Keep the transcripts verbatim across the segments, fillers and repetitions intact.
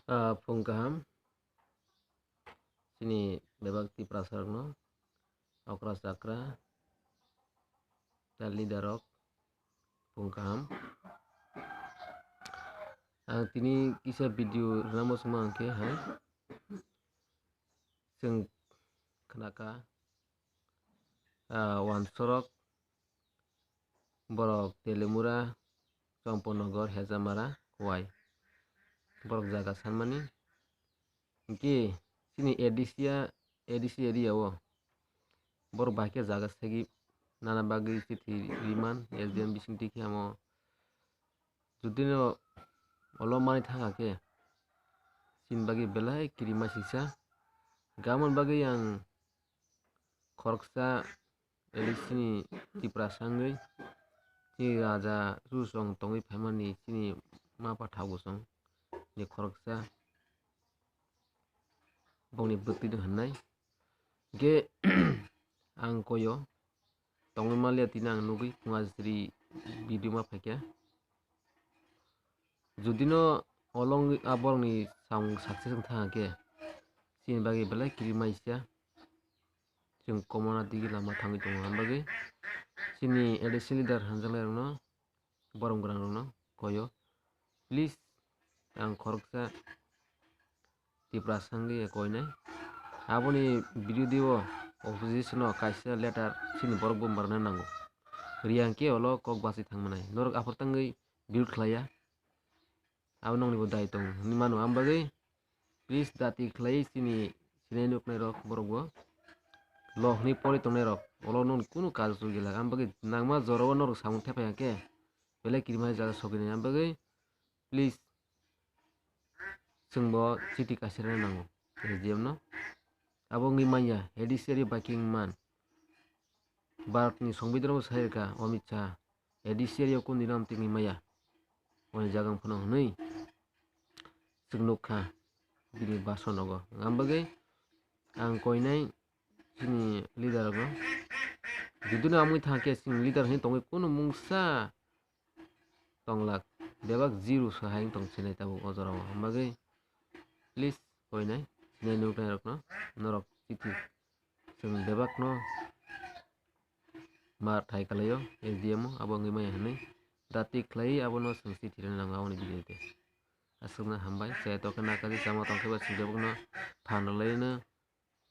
Ah, phung kaham. Chini bebak Tiprasa rokno, okra chakra, ta leader rok, phung kaham. Ang tini kisa video rwna muchungma hwnkhe hai. Chwng khnakha, ah, wansorok, borok Telemura, Chomponogor, Hejamara, Khowai. Borok jaga sanmani. Hinkhe chini A D C ya, A D C area o borok bahai khe jaga segwi nana bagwi chithi riman S D M bisingtwi khe amo. Judino olo manwi thangkha khe chini bagwi belai kirima sisa. Gamon bagwi ang khoroksa A D C ni Tiprasa wngwi chini raja Rusong tongwi phaimani chini mapha Thaugusong ni khoroksa bongni bwtwi no hwnwi. Hinkhe ang koyo tongwi manliya, tini ang nugwi phunga jri video ma phaikha. Judino olong a borokni samung success wng thangkha khe chini bagwi belai kirima sisa. Chwng komona digi lama thangwi tongo, ang bagwi chini A D C leader hamjaknairokno, borom gwnangrokno koyo, please, ang khoroksa Tiprasa wngwi koinai. Aboni birodhi o opposition o kaisa letter chini borok bumbarna nango. Riyang khe olo kok bachwi thangmanai. Norok aphuru tangwi birodh khlaiya. Abo nokni bo dai tongo hinwi mano. Ang bagwi please dati khlai chini sinai nuknai rok borok bo lo hinwi pori tongnai rok olo nokni kunu kajo gila. Ang bagwi nangma jora o norok samung thepai hwnkhe belai kirima jaga sogwi nai. Ang bagwi please chwng bo chiti kaisa rwna nango S D M no. Abo wngwi manya A D C area bai khe wngman. Bharat ni Songbidan bo sai rwkha Amit Shah, A D C area o kunu dinom tini maya. Oni jaga phano hwnwi chwng nukha bini bhasan rogo. Ang bagwi ang koinai chini leader rokno. Judino amwi thangkhe chini leader hinwi tongwi kunu mungsa tonglak. Bebak zero se hai wng tong chinai tabuk o jora o. Ang bagwi please koinai sinai nuknai rokno norok chiti chwng bebakno ma thai kalaio S D M o, abo wngwi maya hinwi dati khlai abono chwng chiti rwna nango aboni video tei. Aswkno hambai, chaya tokhe nakaji chama tongkhe ba chwng bebakno phan rwlaino,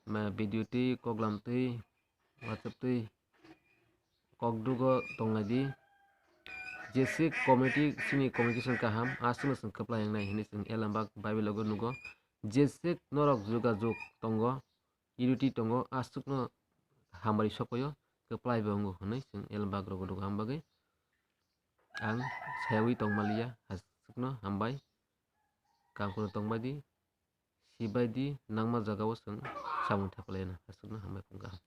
ma video twi, koklam twi, WhatsApp twi, kokdrugo tonglaidi. Jese community chini communication kaham, aswkno chwng kwplai wngnai hinwi chwng Elambak Bible logo nugo. Jese norok jogajog tongo, unity tongo, aswkno hamari sokoyo, kwplai bo wngo hinwi chwng Elambak rogo nugo. Ang bagwi ang sayawi tongmaliya, aswkno hambai. Kangkunu tongbaidi, sibaidi, nangma jagao chwng samung thepalaina, aswkno hambai phung kaham.